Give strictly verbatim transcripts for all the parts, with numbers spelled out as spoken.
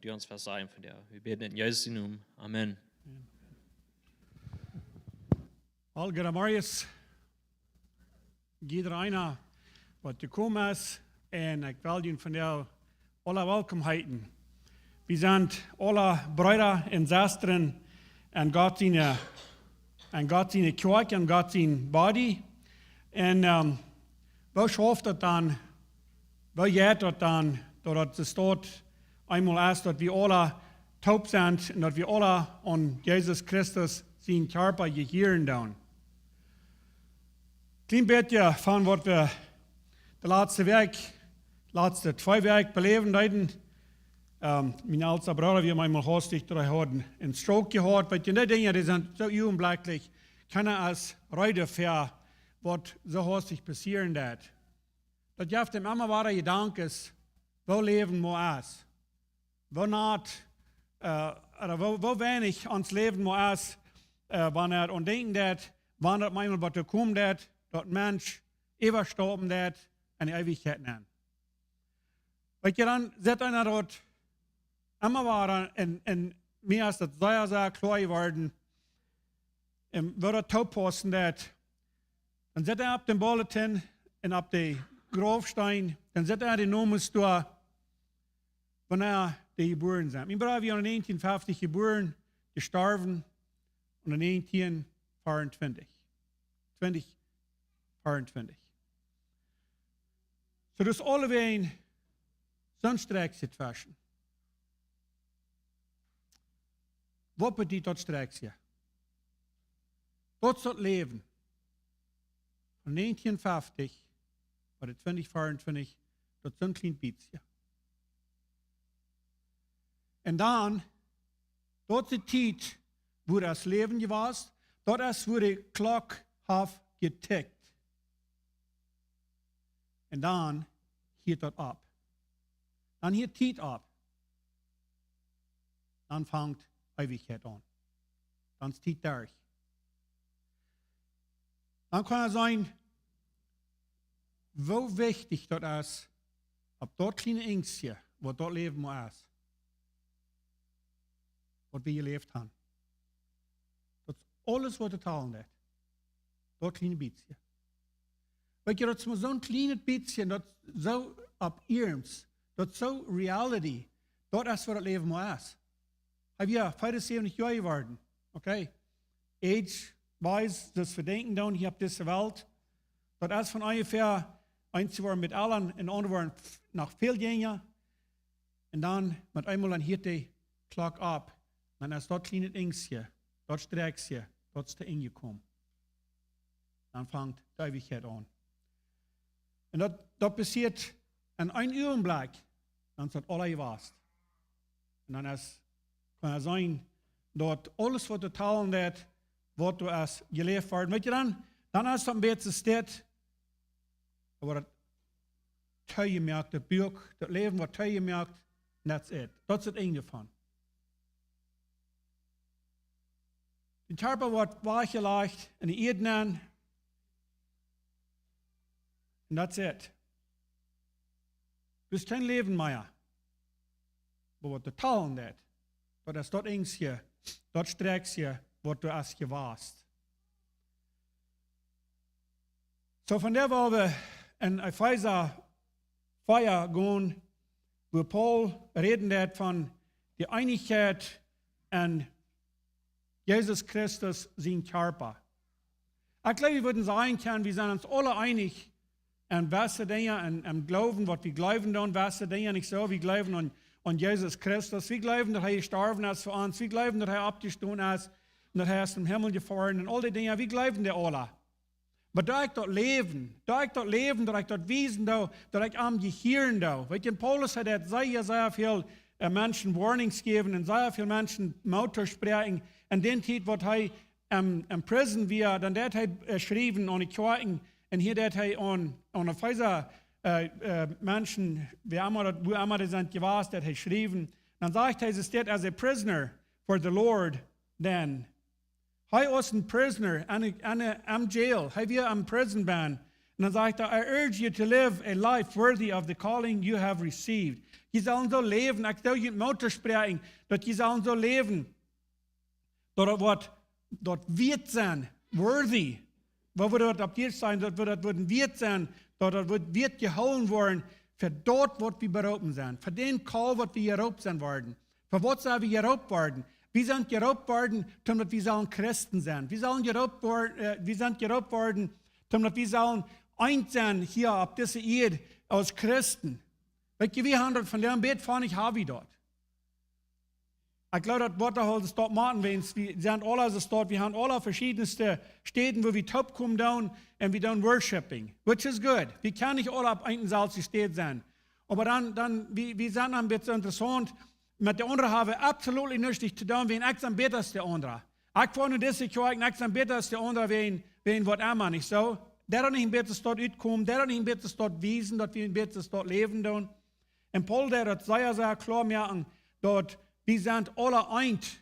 du ons waut sajen vondoag. Wie bäden en Jesus sienen Nomen. Amen. Well, goodemorjes. Jiedra eena, waut jekomen es, un ekj well junt vondoag aula welkom heeten. Wie sent aula Breeda un Sestren en Gott siene, en Gott siene Kjoakj, en Gott sien Body. Un, ehm, woo schauft daut dan, woo jeit daut dan, daut daut soo eemol es, daut wie aula toop sent un daut wie aula aun Jesus Christus sien Kjarpa jehieren doonen? Kjlien bät von waut wie de latste Wäakj, latste twee Wäakj beläwen deeden. Ehm, mien elsta Brooda, wie eemol haustich, dee haud eenen Stroke jehaut. Weetst, dee Dinja, dee sent soo uagenblicklich, kjeena es reed fa waut soo haustich passieren deed. Daut jeft am emma wada Jedanken, woo Läwen mau es. Woo naut, eh, ooda woo, woo weinich ons Läwen mau es, eh, wan eena aun denkjen deit, wan daut mau waut doa komen deit, daut Mensch äwastaupen deit en de Eewichkjeit nenn. Weetst, dan sitt eena daut emma wada un, un mie es daut sea, sea kloa jeworden, un woo daut toopaussen deit. Dan sitt eena opp dän Bulletin un opp dän Graufsteen, dan sitt eena de Nomes doa, wanea dee jebuaren sent. Mien Brooda wia en 1950 jebuaren, jestorwen en 1924. 2024. Soo, daut es aulewäajen soon Strekj tweschen. Waut bediet daut Strekj? Daut es daut Läwen. Von 1950 bat 2024, daut es soon kjlien bät. Un dan, daut es de Tiet, wua daut Läwen jewast, daut es, wua de Klock haft jetikjt. Un dan hieet daut opp. Dan hieet Tiet opp. Dan fangt Eewichkjeit aun. Dan es Tiet derch. Dan kaun eena seenen, woo wichtich daut es, opp daut kjliene Enjstje, waut daut Läwen mau es, waut wie jeläft haben. Daut es aules, waut daut talen deit. Daut kjliene bät. Weetst, daut es mau soon kjlienet bät, daut soo opp iernst, daut soo reality, daut es, waut daut Läwen mau es. Hee wia 75 Joa jeworden. Okay? Age-wise, daut wie denkjen dan hia opp dise Welt. Daut es von onjefäa, eenje woaren met ellra un aundre woaren f-, noch väl jinja. Un dan met eemol dan hieet de Klock opp. Dan es daut kjliene Enjstje, daut Strekjtje, daut es to Enj jekomen. Dan fangt de Eewichkjeit aun. Un daut, daut passieet en een Uagenblikj, dan es daut aula jewast. Un dan es, kaun eena seenen, daut aules, waut doa talen deit, waut doa es jeläft worden. Weetst, dan, dan es daut een bät stell, oba daut toojemoakt, daut Buak, daut Läwen woat toojemoakt, that's it. Daut es daut Enj doavon. De Kjarpa woat wajchjelajcht en de Ieed nenn. Un that's it. Doa es kjeen Läwen mea. Oba waut doa talen deit, daut es daut Enjstje, daut Strekjtje, waut doa es jewast. Soo, vondoag woa wie en Efeesa 4 gonen, wua Paulus räden deit von de Eenichkjeit en Jesus Christus sien Kjarpa. Ekj jleew, wie wudden sajen kjennen, wie sent ons aula eenich en jewesse Dinja, en, em Gloowen, waut wie jleewen dan, jewesse Dinja nich soo. Wie jleewen aun, aun Jesus Christus. Wie jleewen, daut hee jestorwen es fa ons. Wie jleewen, daut hee oppjestonen es. Un daut hee es nom Himmel jefoaren. Un aul dee Dinja, wie jleewen dee aula. Oba daut ekj daut läwen, daut ekj daut läwen, daut ekj daut wiesen doo, daut ekj am jehieren doo. Weetst, Paulus, hee deed sea, sea väl, eh, Menschen Warnings jäwen un sea väl Menschen Moot toospräakjen. En dee Tiet, waut hee em, em Prison wia, dan deed hee, eh, schriewen aun de Kjoakjen. Un hia deed hee aun, aun Efeesa, eh, eh, Menschen, wua emma daut, wua emma dee sent jewast, deed hee schriewen. Dan sajcht hee, hee steit as a prisoner for the Lord, then. Hee es een prisoner en, en, em jail. Hee wia em prison bennen. Un dan sajcht hee: "I urge you to live a life worthy of the calling you have received." Jie sellen soo läwen, ekj doo junt Moot toospräakjen, daut jie sellen soo läwen, daut daut woat, daut wieet sennen, worthy. Waut wudd daut opp Dietsch sennen? Daut wudd, daut wudd wieet sennen, daut daut wudd wieet jehoolen woaren fa daut, waut wie beroopen sent, fa dän Call, waut wie jeroopt sent worden. Fa waut sent wie jeroopt worden? Wie sent jeroopt worden, daut wie sellen Christen sennen. Wie sellen jeroopt worden, äh, wie sent jeroopt worden, daut wie sellen eent sennen hia opp dise Ieed aus Christen. Weet jie, wie haben daut von däm Bät von, ekj hab wie daut. Ekj jleew, daut Waterholt es daut Mountain Range, wie sent aule aus Staut, wie haben aule veschiedne Städen, wua wie toopkomen doonen un wie doonen worshipping, which is good. Wie kjennen nich aule opp eene selwje Städ sennen. Oba dan, dan, wie, wie sent dan een bät interessaunt, met de aundre haben absolutely nuscht to doonen, wäajen ekj sie bäta aus de aundre. Ekj woa no dise Kjoakj un ekj sie bäta aus de aundre wäajen, wäajen waut emma, nich soo? Dee haft nich een bäta Staut utkomen, dee haft nich een bäta Staut wiesen, daut wie een bäta Staut läwen doonen. Un Paul deed daut sea, sea kloa moaken, daut wie sent aule eent.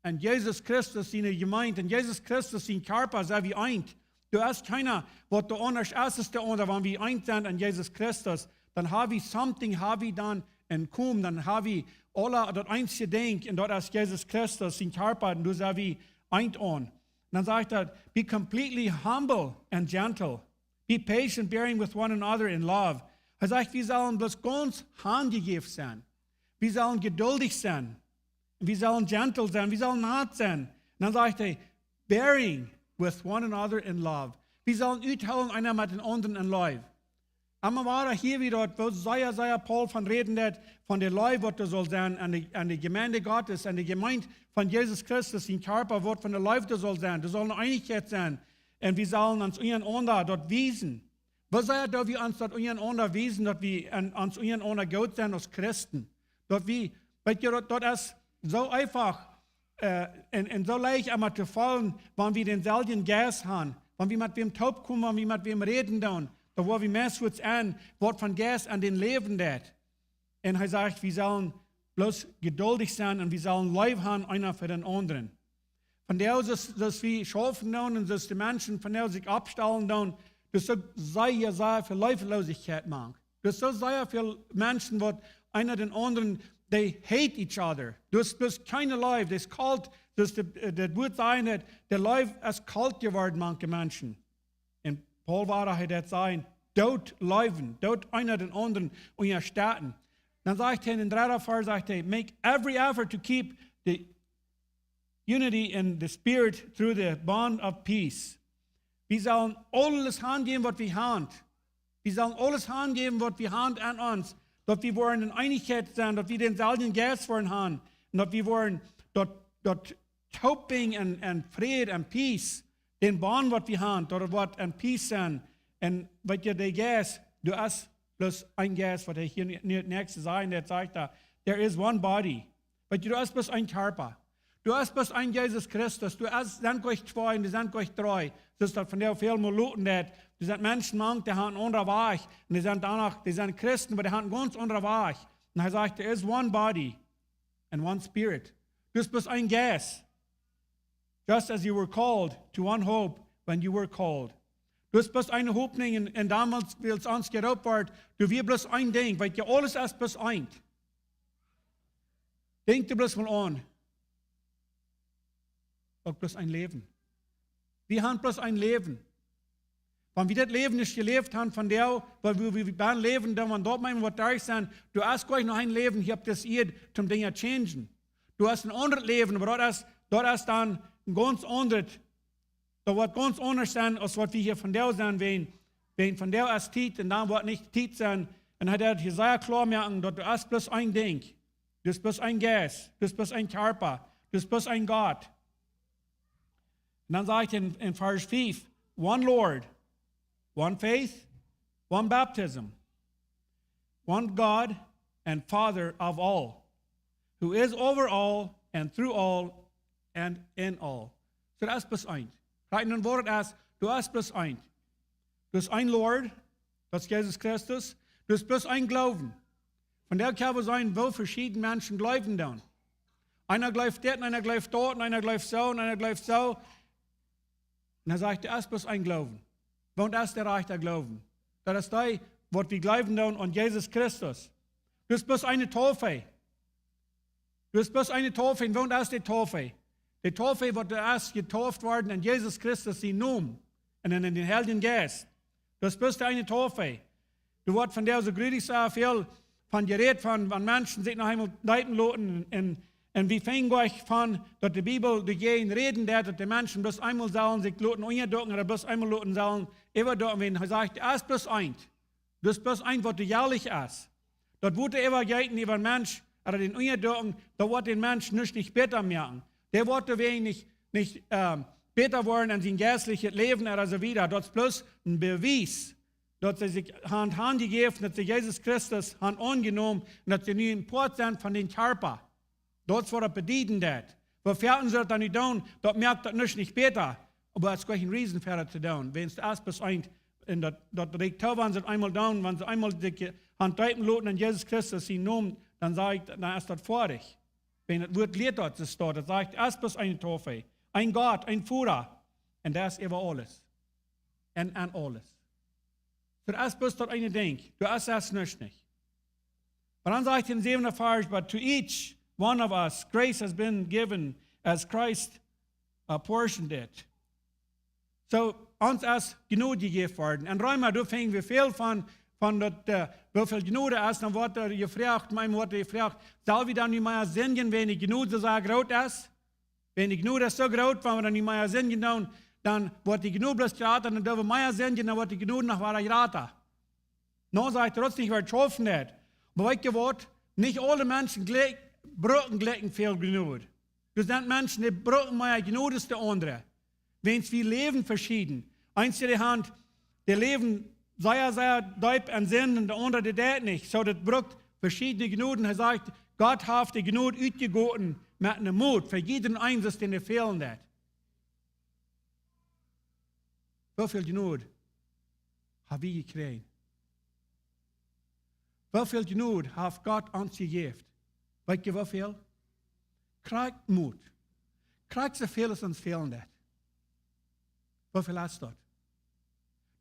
En Jesus Christus siene Jemeent, en Jesus Christus sien Kjarpa sent wie eent. Doa es kjeena, waut doa aundasch es aus de aundre, wan wie eent sent en Jesus Christus. Dan hab wie something, hab wie dan en komen, dan hab wie aule daut eensje Dinkj, un daut es Jesus Christus sien Kjarpa, un doa sent wie eent aun. Un dan sajcht hee: "Be completely humble and gentle. Be patient, bearing with one another in love." Hee sajcht, wie sellen bloos gaunz hanjejäft sennen. Wie sellen jeduldich sennen. Wie sellen gentle sennen. Wie sellen nat sennen. Un dan sajcht hee: "Bearing with one another in love." Wie sellen uthoolen eena met dän aundren en Leew. Emma wada hia wada daut, woo sea, sea Paul von räden deed, von de Leew, waut doa saul sennen aun de, aun de Jemeent Gottes, aun de Jemeent von Jesus Christus, sien Kjarpa, waut von de Leew doa saul sennen. Doa saul eene Eenichkjeit sennen. Un wie sellen ons unjarenaunda daut wiesen. Woo sea daut wie ons daut unjarenaunda wiesen, daut wie en, ons unjarenaunda goot sent aus Christen. Daut wie, weet jie, daut, daut es soo eefach, äh, un, un soo leicht emma to faulen, wan wie dänselwjen Jeist haben, wan wie met wäm toopkomen, wan wie met wäm räden doonen, dan woa wie meist fuaz en, waut von Jeist aun dän läwen deit. Un hee sajcht, wie sellen bloos jeduldich sennen un wie sellen Leew haben, eena fa dän aundren. Von doa, daut, daut wie schaufen doonen un daut de Menschen von doa sikj oppstalen doonen, daut es soo sea, sea väl Leewlosigkjeit mank. Doa es soo sea väl Menschen, waut eena dän aundren, they hate each other. Doa es, doa es kjeene Leew, doa es Kult, doa es de, äh, daut Wuat sajcht daut, de Leew es Kult jeworden mank de Menschen. Un Paul wada hee daut sajen, doot leewen, doot eena dän aundren unjastetten. Dan sajcht hee en dän dredden Varsch, sajcht hee: "Make every effort to keep the unity in the spirit through the bond of peace." Wie sellen aules hanjäwen, waut wie haben. Wie sellen aules hanjäwen, waut wie haben aun ons. Daut wie woaren en Eenichkjeit sennen, daut wie dänselwjen Jeist woaren haben. Un daut wie woaren daut, daut toopbrinjen en, en Fräd un Peace. Dän Bond, waut wie haben, daut woat en Peace sennen. Un weet jie, de Jeist, doa es bloos een Jeist, waut hee hia nu, nu daut näakjste sajcht, daut sajcht hee: "There is one body." Weet jie, doa es bloos een Kjarpa. Doa es bloos een Jesus Christus. Doa es, sent nich twee un doa sent nich dree. Soo aus daut von doa väl mol loten deit. Doa sent Menschen mank, dee haben een aundren Wajch. Un dee sent doano, dee sent Christen, oba dee haben een gaunz aundren Wajch. Un hee sajcht: "There is one body and one spirit." Doa es bloos een Jeist. "Just as you were called to one hope when you were called." Doa es bloos eene Hopninj un, un donmols, wiels ons jeroopt wort, doa wia bloos een Dinkj, weet jie, aules es bloos eent. Denkj doa bloos mol aun. Uk bloos een Läwen. Wie haben bloos een Läwen. Wan wie daut Läwen nich jeläft haben von doa, wiels wie, wie, wie bie läwen, dan wan daut mol waut doa es, dan, doa es nich noch een Läwen hia opp dise Ieed, om Dinja changen. Doa es een aundret Läwen, oba daut es, daut es dan een gaunz aundret, daut woat gaunz aundasch sennen, aus waut wie hia von doa sent, wäajen, wäajen von doa es Tiet, un dan woat nich Tiet sennen. Un hee deed hia sea kloa moaken, daut doa es bloos een Dinkj. Doa es bloos een Jeist, doa es bloos een Kjarpa, doa es bloos een Gott. Un dan sajcht hee en, en Varsch fief: "One Lord, one faith, one baptism, one God and Father of all, who is over all and through all and in all." Soo, doa es bloos eent. Krakjt en Wuat es, doa es bloos eent. Doa es een Lord, daut es Jesus Christus. Doa es bloos een Gloowen. Von doa kjenn wie seenen, woo veschieden Menschen jleewen dan. Eena jleeft dit, un eena jleeft daut, un eena jleeft soo, un eena jleeft soo. Un hee sajcht, doa es bloos een Gloowen. Waut es de rajchta Gloowen? Daut es dee, waut wie jleewen doonen aun Jesus Christus. Du hast bloos eene Taufe. Du hast bloos eene Taufe. Un waut es de Taufe? De Taufe, waut du hast jetauft worden en Jesus Christus sienen Nomen un en, en dän Heiljen Jeist. Du hast bloos eene Taufe. Du woascht von dee soo jreslich soo väl von jerät, von, wan Menschen sikj noch eemol deepen loten. Un, un wie finjen doch von, daut de Bibel doajäajen räden deit, daut de Menschen bloos eemol sellen sikj loten unjadekjen, ooda bloos eemol loten sellen äwadekjen, wan hee sajcht, du hast bloos eent. Du hast bloos eent, waut doa jäajlich es. Daut woat äwajeeten äwa een Mensch, ooda dän unjadekjen, daut woat dän Mensch nich, nich bäta moaken. Dee woat doawäajen nich, nich, ähm, bäta woaren en sien jeistlichet Läwen ooda soo wieda. Daut es bloos een Bewies, daut see sikj han, han jejäft, daut see Jesus Christus han aunjenomen un daut see nu een Poat sent von dän Kjarpa. Daut es waut daut bedieden deit. Woo foaken see daut dan nu doonen, daut moakt daut nich, nich bäta. Oba et es kjeen Reason fa daut to doonen. Wan du hast bloos eent, un daut, daut rieekjt too, wan see daut eemol doonen, wan see eemol sikj han deepen loten en Jesus Christus sienen Nomen, dan saj ekj, dan es daut foadich. Wan daut Wuat lieet daut, soo steit, daut sajcht, et es bloos eene Taufe. Een Gott, een Voda. Un dee es äwa aules. Un aun aules. Soo, daut es bloos daut eene Dinkj. Du hast daut nich, nich. Oba dan sajcht hee em säwenden Varsch, but to each one of us grace has been given as Christ apportioned it. Soo, ons es Jnod jejäft worden. En Reema, doa finj wie väl von, von daut, äh, woo väl Jnod es, dan woat doa jefroacht, mau woat doa jefroacht, sell wie dan nu mea sindjen, wan de Jnod soo groot es? Wan de Jnod es soo groot, wan wie dan nu mea sindjen doonen, dan woat de Jnod bloos jrata, dan doo wie mea sindjen, dan woat de Jnod noch wada jrata. Nu, sajcht hee, daut es nich woo et schaufen deit. Oba weetst du waut? Nich aule Menschen jlikj-, brucken jlikj väl Jnod. Doa sent Menschen, dee brucken mea Jnod aus de aundre. Wiels wie läwen veschieden. Eenje, dee han, dee läwen sea, sea deep en Sind un de aundre, dee deit nich. Soo, daut brukt veschiedne Jnoden. Hee sajcht, Gott haft de Jnod utjegoten met eene Mot fa jieda eenen, dän et fälen deit. Woo väl Jnod ha wie jekjräajen? Woo väl Jnod haft Gott ons jejäft? Weetst du woo väl? Krakjt Mot. Krakjt soo väl aus ons fälen deit. Woo väl es daut?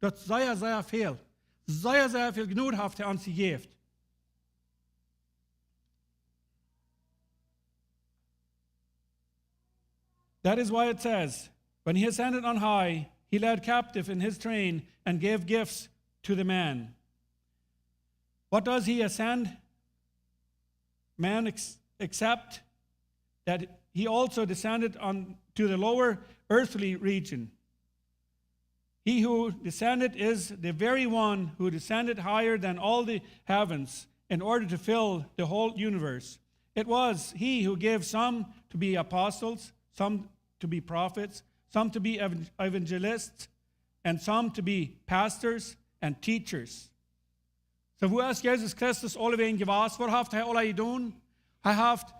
Daut es sea, sea väl. Sea, sea väl Jnod haft hee ons jejäft. That is why it says, when he ascended on high, he led captive in his train and gave gifts to the man. What does he ascend? Man ex-, except that he also descended on to the lower earthly region. He who descended is the very one who descended higher than all the heavens in order to fill the whole universe. It was he who gave some to be apostles, some to be prophets, some to be evan-, evangelists, and some to be pastors and teachers. Soo, woo es Jesus Christus aulawäajen jewast? Waut haft hee aula jedonen? Hee haft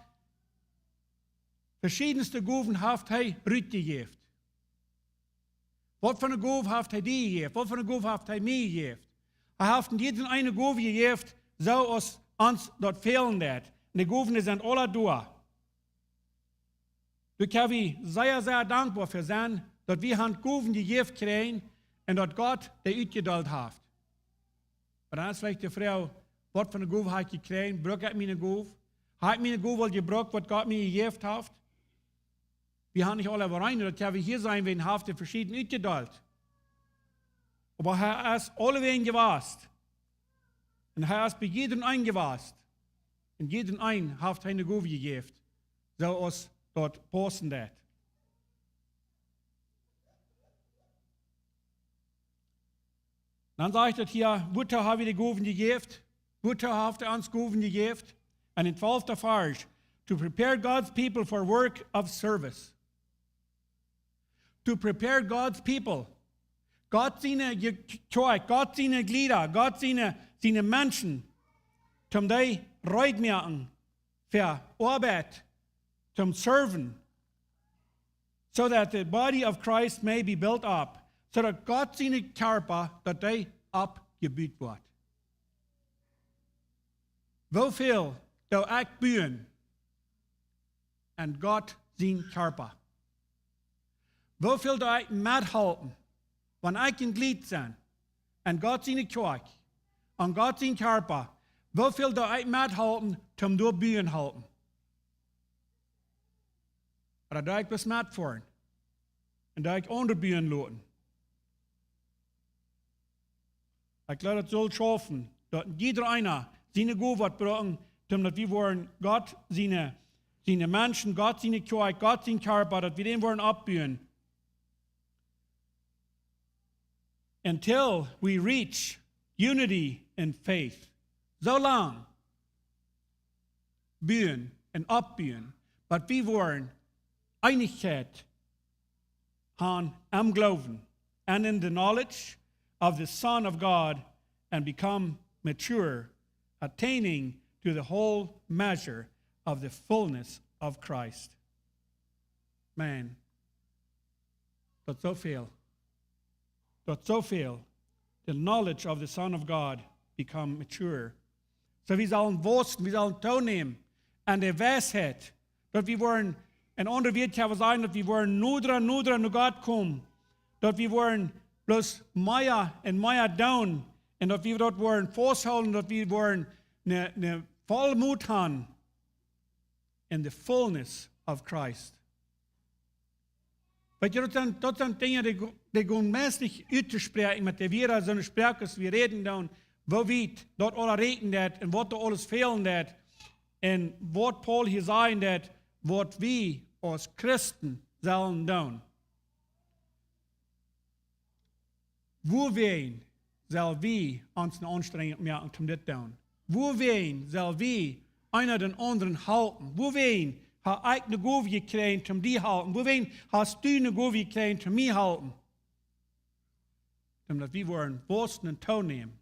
veschiedenste Gowen haft hee rutjejäft. Waut fa eene Gow haft hee die jejäft? Waut fa eene Gow haft hee mie jejäft? Hee haft en jieda eene Gow jejäft, soo aus ons daut fälen deit. Un de Gowen, dee sent aula doa. Doa kjenn wie sea, sea dankboa fa sennen, daut wie han Gowen jejäft jekjräajen un daut Gott dee utjedeelt haft. Oba dan es veleicht de Froag, waut fa eene Gow ha ekj jekjräajen? Bruk ekj miene Gow? Ha ekj miene Gow aul jebrukt, waut Gott mie jejäft haft? Wie han nich aule äwareen, daut kjenn wie hia seenen, wäa haft dee veschieden utjedeelt. Oba hee es aulawäajen jewast. Un hee es bie jieda een jewast. Un jieda een haft hee eene Gow jejäft, soo aus daut paussen deit. Dan sajcht et hia, wuatoo haft hee de Gowen jejäft? Wuatoo haft hee ons Gowen jejäft? Un em twalften Varsch, to prepare God's people for work of service. To prepare God's people. Gott siene Je-, Kjoakj, Gott siene Jlieda, Gott siene, siene Menschen, toom dee reed moaken fa Oabeit, toom serven, so that the body of Christ may be built up, soo daut Gott siene Kjarpa, daut dee oppjebut woat. Woo väl doo ekj buen aun Gott sien Kjarpa? Woo väl doo ekj methalpen Wan ekj een Glied sie aun Gott siene Kjoakj, aun Gott sien Kjarpa, woo väl doo ekj methalpen, toom doa buen halpen? Ooda doo ekj bloos metfoaren un doo ekj aundre buen loten? Ekj jleew, daut saul schaufen, daut jieda eena siene Gow woat brucken, toom daut wie woaren Gott siene, siene Menschen, Gott siene Kjoakj, Gott sien Kjarpa, daut wie dän woaren oppbuen. Until we reach unity in faith. Soo lang buen un oppbuen, waut wie woaren Eenichkjeit haben em Gloowen, and in the knowledge of the Son of God, and become mature, attaining to the whole measure of the fullness of Christ. Man, daut soo väl. Daut soo väl. The knowledge of the Son of God become mature. Soo, wie sellen waussen, wie sellen toonämen aun de Weisheit, daut wie woaren, enn aundre Wieed kjenn wie sajen, daut wie woaren noda, noda no Gott komen, daut wie woaren bloos mea un mea doonen, un daut wie daut woaren fausthoolen, daut wie woaren ne, ne Vollmut haben in the fullness of Christ. Weetst, daut sent, daut sent Dinja, dee go-, dee gonen meist nich uttospräakjen met de Wieed, soone Sproak aus wie räden doonen, woo wiet daut aula rieekjen deit un waut doa aules fälen deit un waut Paulus hia sajen deit, waut wie aus Christen sellen doonen. Wuawäajen sell wie ons ne Aunstrenjunk moaken toom dit doonen? Wuawäajen sell wie eena dän aundren halpen? Wuawäajen hab ekj ne Gow jekjräajen toom die halpen? Wuawäajen hast du ne Gow jekjräajen toom mie halpen? Toom daut wie woaren waussen un toonämen.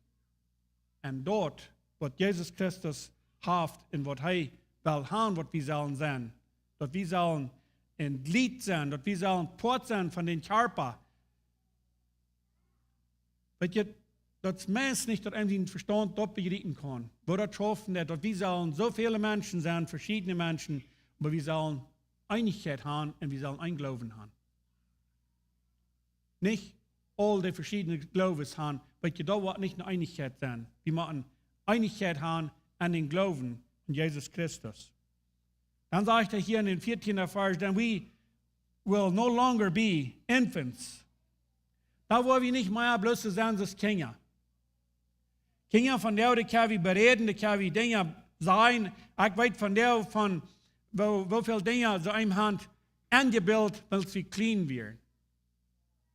Un daut, waut Jesus Christus haft un waut hee well haben, waut wie sellen sennen. Daut wie sellen een Glied sennen, daut wie sellen Poat sennen von dän Kjarpa. Weetst, daut es meist nich, daut eena sienen Vestaunt daut bejriepen kaun, woo daut schaufen deit, daut wie sellen soo väle Menschen sennen, veschiedne Menschen, oba wie sellen Eenichkjeit haben un wie sellen een Gloowen haben. Nich aul de veschiedne Gloowes haben, wiels daut woat nich ne Eenichkjeit sennen. Wie motten Eenichkjeit haben aun dän Gloowen aun Jesus Christus. Dan sajcht hee hia en dän vieetieenden Varsch: "Then we will no longer be infants." Dan woa wie nich mea bloos sennen aus Kjinja. Kjinja, von dee, dee kjenn wie beräden, dee kjenn wie Dinja sajen. Ekj weet von dee, von woo, woo väl Dinja see eenem haben enjebilt, wiels wie kjlien wieren.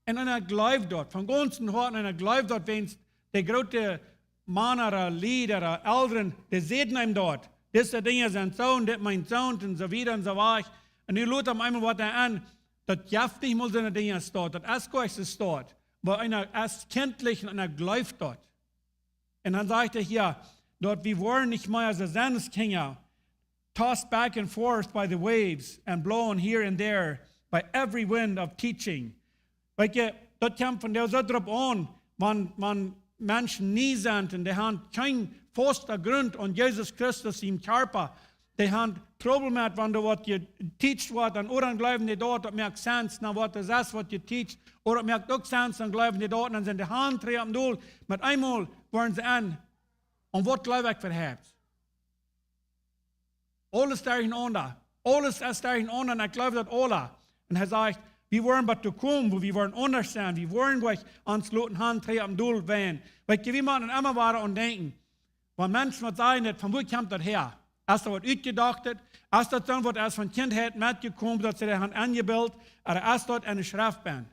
Un eena jleeft daut, von gaunzem Hoaten, eena jleeft daut, wiels de groote Mana, Liera, Elren, dee säden eenem daut. Dise Dinja sent soo un dit meent soo un soo wieda un soo wieda. Un nu lot opp eemol waut doa aun, daut jeft nich mol soone Dinja, es daut, daut es goa nich soo, es daut. Oba eena es kjintlich un eena jleeft daut. Un dan sajcht hee hia, daut wie woaren nich mea soo sennen aus Kjinja, tossed back and forth by the waves and blown here and there by every wind of teaching. Weetst, daut kjemt von dee Sied doaropp aun, wan, wan Menschen nie sent un dee haben kjeen fausten Grunt aun Jesus Christus sien Kjarpa. Dee haben Trubbel met, wan doa waut jeteacht woat, dan, ooda dan jleewen dee daut, daut moakt sense, dan woat daut sest, waut jeteacht, ooda daut moakt uk sense, dan jleewen dee daut, un dan sent dee Haunt trigj oppem Dol. Met eemol woaren see aun, un waut jleew ekj, waut hee haft? Aules derchenaunda. Aules es derchenaunda un ekj jleew daut aula. Un hee sajcht, wie woaren bat doa komen, wua wie woaren aundasch sennen. Wie woaren nich ons loten Haunt trigj oppem Dol woaren. Weetst, wie motten emma wada aun denkjen, wan Menschen waut sajen, daut, von wua kjemt daut häa? Es daut waut utjedochtet? Es daut dan waut es von Kjintheit metjekomen, daut see daut haben enjebilt? Ooda es daut enne Schreft bennen?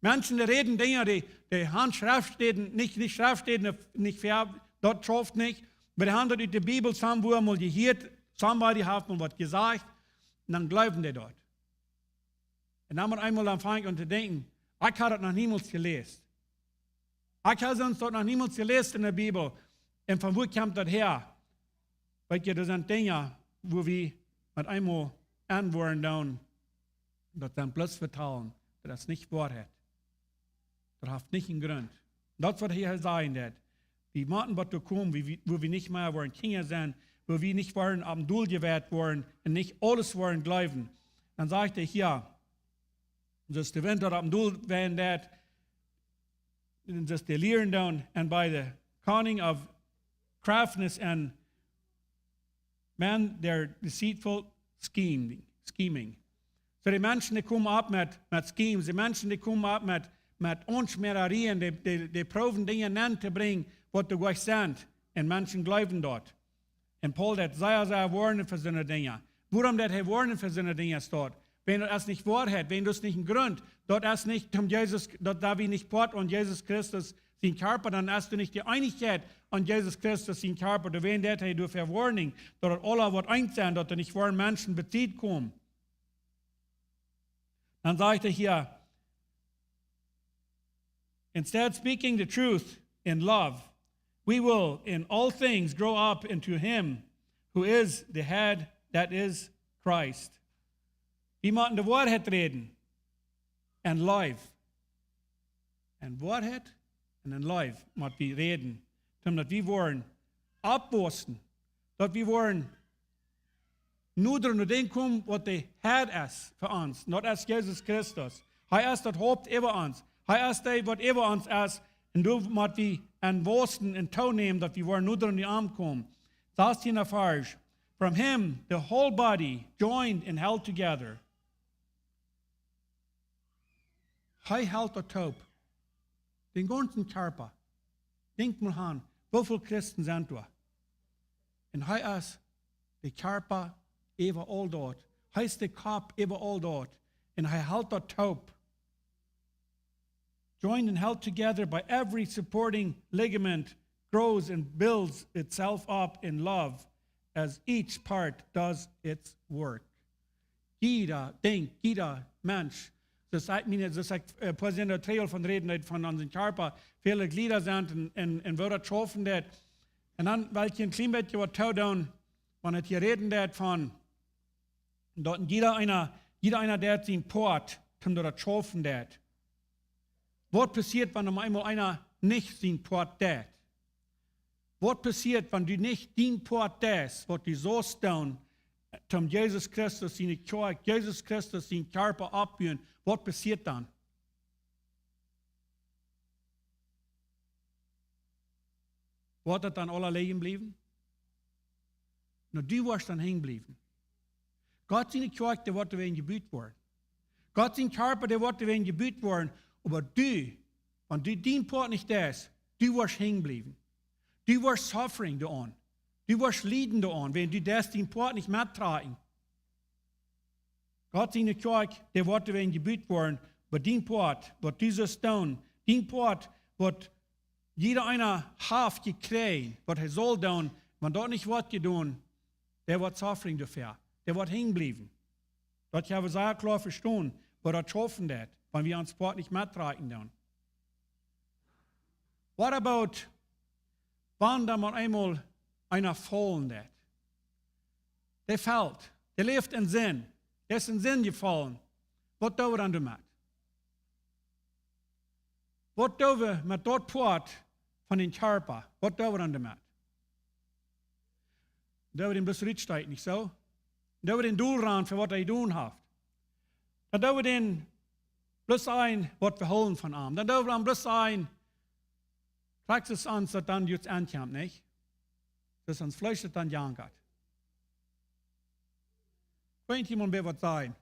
Menschen, dee räden Dinja, dee, dee haben Schreftstäden, nich, nich Schreftstäden, nich ver-, daut schauft nich. Oba dee haben daut ut de Bibel somewhere mol jehieet, somebody haft mol waut jesajcht, un dan jleewen dee daut. Un dan met eemol dan fang ekj aun to denkjen, ekj haud daut noch niemols jeläst. Ekj haud sest daut noch niemols jeläst enne Bibel. Un von wua kjemt daut häa? Weetst, doa sent Dinja, wua wie met eemol aun woaren doonen, daut sent bloos Vetalen, daut es nich Woarheit. Daut haft nich eenen Grunt. Daut es waut hee sajen deit. Wie motten bat doa komen, wua wie, wua wie nich mea woaren Kjinja sennen, wua wie nich woaren oppem Dol jewieet woaren un nich aules woaren jleewen. Dan sajcht hee hia, Soo aus de Wint daut opp un dol ween deit, un soo aus dee lieren doonen, and by the cunning of craftiness and men their deceitful scheming, scheming. Soo, de Menschen, dee komen opp met, met schemes, de Menschen, dee komen opp met, met Aunschmäarerien, dee, dee, dee proowen Dinja nenn to brinjen, waut doa goanich sent. Un Menschen jleewen daut. Un Paul deit sea, sea woarnen fa soone Dinja. Wuarom deit hee woarnen fa soone Dinja, steit? Wan daut es nich Woarheit, wan daut es nich een Grunt, daut es nich om Jesus, daut doa wie nich Poat aun Jesus Christus sien Kjarpa, dan es doa nich de Eenichkjeit aun Jesus Christus sien Kjarpa. Doawäajen deit hee doafäa woarnen, daut daut aula woat eent sennen, daut doa nich woaren Menschen bie komen. Dan sajcht hee hia, instead, speaking the truth in love, we will in all things grow up into him who is the head, that is Christ. Wie motten de Woarheit räden en Leew. En Woarheit un en Leew mott wie räden. Daut wie woaren oppwaussen, daut wie woaren noda no dän komen, waut de Head es fa ons. Un daut es Jesus Christus. Hee es daut Haupt äwa ons. Hee es dee, waut äwa ons es. Un doa mott wie en waussen un toonämen, daut wie woaren noda no am komen. Sastieenda Varsch. From him the whole body, joined and held together. Hee helt daut toop. Dän gaunzen Kjarpa. Denkj mol aun, woo väl Christen sent doa? Un hee es de Kjarpa äwa aul daut. Hee es de Kopp äwa aul daut. Un hee helt daut toop. Joined and held together by every supporting ligament, grows and builds itself up in love as each part does its work. Jieda Dinkj, jieda Mensch. Soo aus ekj, mien, soo aus ekj, äh, Präsident Triol von räden deed, von onsen Kjarpa, väle Glieda sent un, un, un woo daut schaufen deit. Un dan well ekj een kjlien bät waut toodoonen, wan ekj hia räden deed von, daut jieda eena, jieda eena deit sien Poat, om daut daut schaufen deit. Waut passieet, wan opp eemol eena nich sien Poat deit? Waut passieet, wan du nich dien Poat deist, waut du saust doonen, om Jesus Christus siene Kjoakj, Jesus Christus sien Kjarpa oppbuen? Waut passieet dan? Woat daut dan aula lijen bliewen? Nä, du woascht dan henjen bliewen. Gott siene Kjoakj, dee woat doawäajen jebut woaren. Gott sien Kjarpa, dee woat doawäajen jebut woaren. Oba du, wan du dien Poat nich deist, du woascht henjen bliewen. Du woascht suffering doaraun. Du woascht lieden doaraun, wan du deist dien Poat nich mettrakjen. Gott siene Kjoakj, dee woat doawäajen jebut woaren, oba dien Poat, waut du saust doonen, dien Poat, waut jieda eena haft jekjräajen, waut hee saul doonen, wan daut nich woat jedonen, dee woat suffering doafäa, dee woat henjen bliewen. Daut hab wie sea kloa vestonen, woo daut schaufen deit, wan wie ons Poat nich mettrakjen doonen. What about, wan dan mau eemol eena faulen deit? Dee felt, dee läft en Sind, dee es en Sind jefollen. Waut doo wie dan doamet? Waut doo wie met daut Poat von dän Kjarpa? Waut doo wie dan doamet? Doo wie dän bloos rutsteeten, nich soo? Doo wie dän dol ranen fa waut hee jedonen haft? Dan doo wie dän bloos sajen, waut wie hoolen von am. Dan doo wie am bloos sajen, krakjt soo aus daut dan jrod aunkjemt, nich? Daut ons Fleesch daut dan jankat. Kjemt jemaunt mie waut sajen?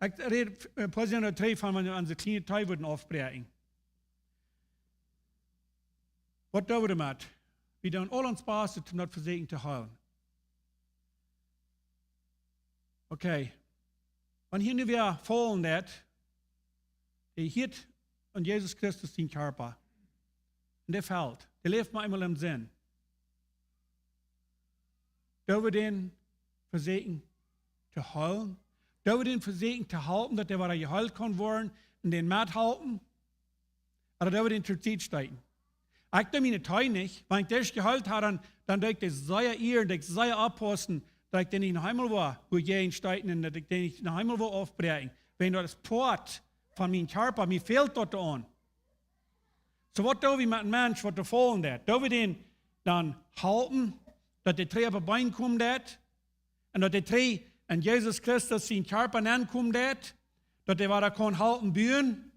Ekj räd, äh, Präsident Triol von, wan wie onse kjliene Tee wudden aufbräakjen. Waut doo wie doamet? Wie doonen aul ons Bastet, om daut vesieekjen to hoolen. Okay. Wan hia nu wäa faulen deit, dee hieet aun Jesus Christus sien Kjarpa. Un dee felt. Dee läft mau eemol em Sind. Doo wie dän vesieekjen to hoolen? Doo wie dän vesieekjen to halpen, daut dee wada jeheelt kaun woaren un dän methalpen? Ooda doo wie dän to Sied steeten? Ekj doo miene Tee nich, wan ekj dee jeheelt hab, dan, dan doo ekj dee sea ieren, doo ekj sea oppaussen, daut ekj dee nich noch eemol woa, woo jäajen steeten un daut ekj dee nich noch eemol woa aufbräakjen. Wiels daut es Poat von mien Kjarpa, mie fält daut aun. Soo waut doo wie met een Mensch, waut doa faulen deit? Doo wie dän dan halpen, daut dee trigj opp de Been komen deit? Un daut dee trigj en Jesus Christus sien Kjarpa nenkomen deit? daut dee wada kaun halpen buen,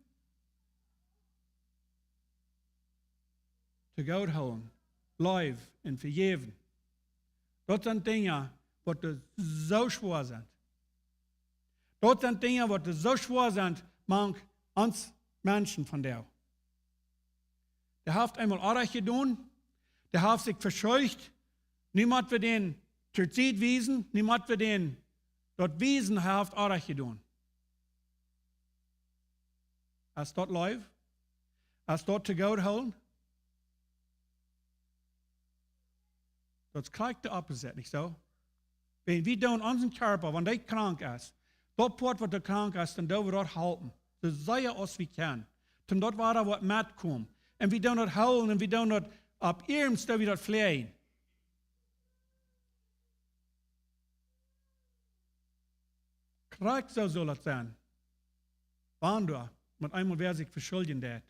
to Gott hoolen, leewen un vejäwen. Daut sent Dinja, waut soo schwoa sent. Daut sent Dinja, waut soo schwoa sent, mank ons Menschen vondoag. Dee haft eemol Onrajcht jedonen, dee haft sikj veschuldicht, nu mott wie dän to Sied wiesen, nu mott wie dän daut wiesen, hee haft Onrajcht jedonen. Es daut leew? Es daut to Gott hoolen? Daut es krakjt de opposite, nich soo? Wan wie doonen onsen Kjarpa, wan dee krank es, daut Poat, waut doa krank es, dan doo wie daut halpen, soo sea aus wie kjennen, toom daut wada waut metkomen. Un wie doonen daut hoolen un wie doonen daut opp iernst, doo wie daut fläajen. Krakjt soo saul daut sennen. Wan doa met eemol wäa sikj veschuldjen deit,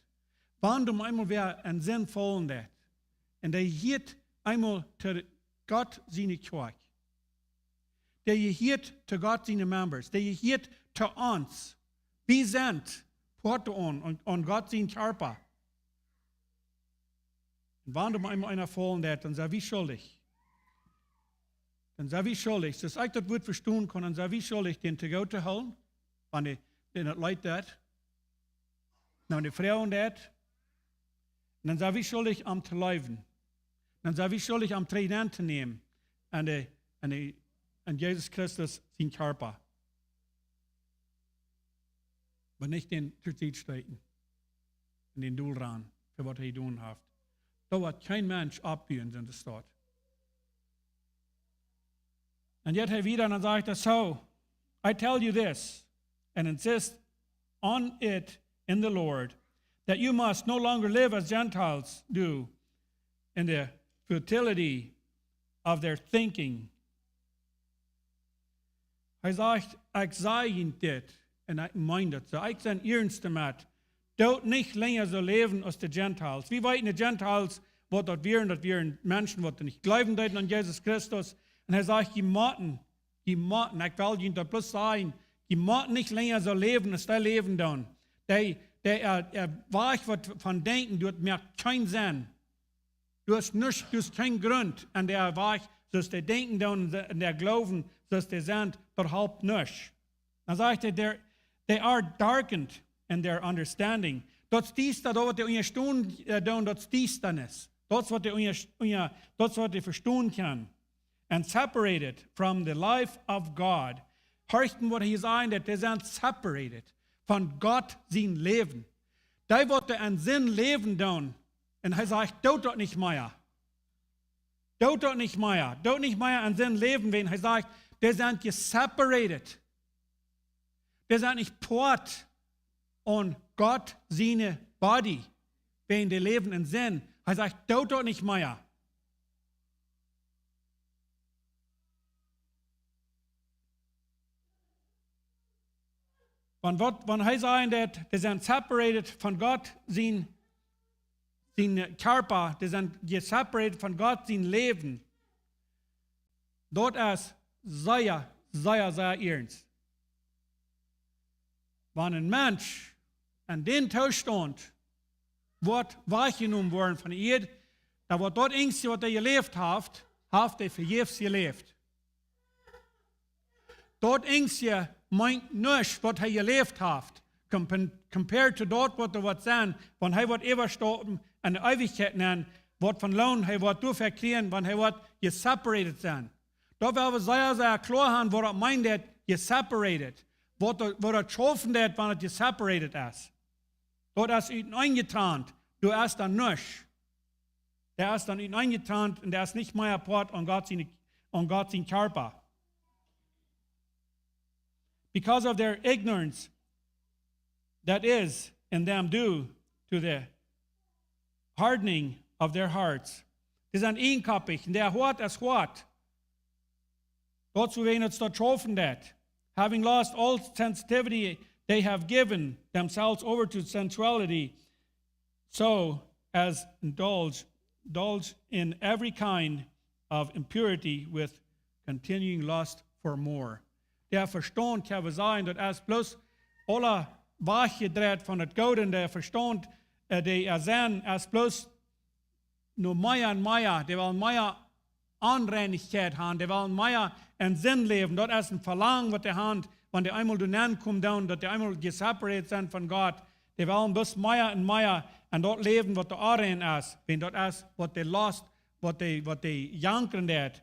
wan doa met eemol wäa en Sind faulen deit, un dee jehieet eemol to Gott siene Kjoakj, dee jehieet to Gott siene members, dee jehieet to ons. Wie sent Poat aun, aun, aun Gott sien Kjarpa. Un wan doa met eemol eena faulen deit, dan sent wie schuldich. Dan sent wie schuldich. Soo aus ekj daut Wuat vestonen kaun, dan sent wie schuldich, dän to Gott to hoolen, wan dee, dän daut leet deit, wan dee froagen deit. Un dan sent wie schuldich, am to leewen. Dan sent wie schuldich, am trigj nenn to nämen en de, en de, en Jesus Christus sien Kjarpa. Oba nich dän to Sied stoten un dän dol rannen fa waut hee jedonen haft. Doa woat kjeen Mensch oppbuen, sent de Staut. Un jeit hee wieda un dan sajcht hee: "So, I tell you this, and insist on it in the Lord, that you must no longer live as Gentiles do in the futility of their thinking." Hee sajcht: "Ekj saj junt dit, un ekj meen daut soo. Ekj sie iernst doamet. Doot nich lenja soo läwen aus de Gentiles." Wie weeten, de Gentiles, waut daut wieren, daut wieren Menschen, waut nich jleewen deeden aun Jesus Christus. Un hee sajcht: "Jie motten, jie motten, ekj well junt daut bloos sajen, jie motten nich lenja soo läwen aus dee läwen doonen. Dee, dee, äh, äh, Wajch waut von denkjen, daut moakt kjeen Senn. Du hast nuscht, du hast kjeen Grunt aun dee Wajch, soo aus dee denkjen doonen, aun dee jleewen, soo aus dee sent, daut halpt nuscht." Dan sajcht hee: "They're, they are darkened in their understanding." Daut es diesta, daut waut dee unjastonen, äh, doonen, daut es Diestanis. Daut es waut dee unja, unja, daut es waut dee vestonen kjennen. "And separated from the life of God." Horcht waut hee sajcht, daut dee sent separated von Gott sien Läwen. Dee waut en Sind läwen doonen, un hee sajcht: "Doot daut nich mea. Doot daut nich mea. Doot nich mea en Sind läwen," wan hee sajcht, dee sent jeseparated. Dee sent nich Poat aun Gott siene Body, wan dee läwen en Sind. Hee sajcht: "Doot daut nich mea." Wan waut, wan hee sajcht, daut dee sent separated von Gott sien, sien Kjarpa, dee sent jeseparated von Gott sien Läwen. Daut es sea, sea, sea iernst. Wan een Mensch en dän Toostaunt woat wajchjenomen woaren von de Ieed, dan woat daut eensje, waut hee jeläft haft, haft hee vejäfs jeläft. Daut eensje meent nuscht, waut hee jeläft haft, compa-, compared to daut, waut doa woat sennen, wan hee woat äwastaupen en de Eewichkjeit nenn, waut von Loon hee woat doafäa kjrieen, wan hee woat jeseparated sennen. Daut well wie sea, sea kloa haben, waut daut meent, daut jeseparated. Waut daut, waut daut schaufen deit, wan et jeseparated es. Daut es utenaundajetrant. Doa es dan nuscht. Dee es dan utenaundajetrant un dee es nich mea Poat aun Gott sien, aun Gott sien Kjarpa. "Because of their ignorance that is in them due to the hardening of their hearts." Dee sent eenkoppich, un dee Hoat es hoat. Daut es wuarom et doa schaufen deit. "Having lost all sensitivity, they have given themselves over to sensuality, so as indulge, indulge in every kind of impurity with continuing lust for more." Dee Vestaunt, ekj well sajen, daut es bloos aula wajchjedreit von daut Goode un de Vestaunt, äh, dee äa Senn es bloos no mea un mea, dee wellen mea Onreinichkjeit han, dee wellen mea en Sind läwen. Daut es een Velangen waut dee han, wan dee eemol doa nenn komen doonen, daut dee eemol jesepareet sent von Gott. Dee wellen bloos mea un mea en daut läwen waut doa onrein es. Wiels daut es waut dee lost, waut dee, waut dee jankren deit.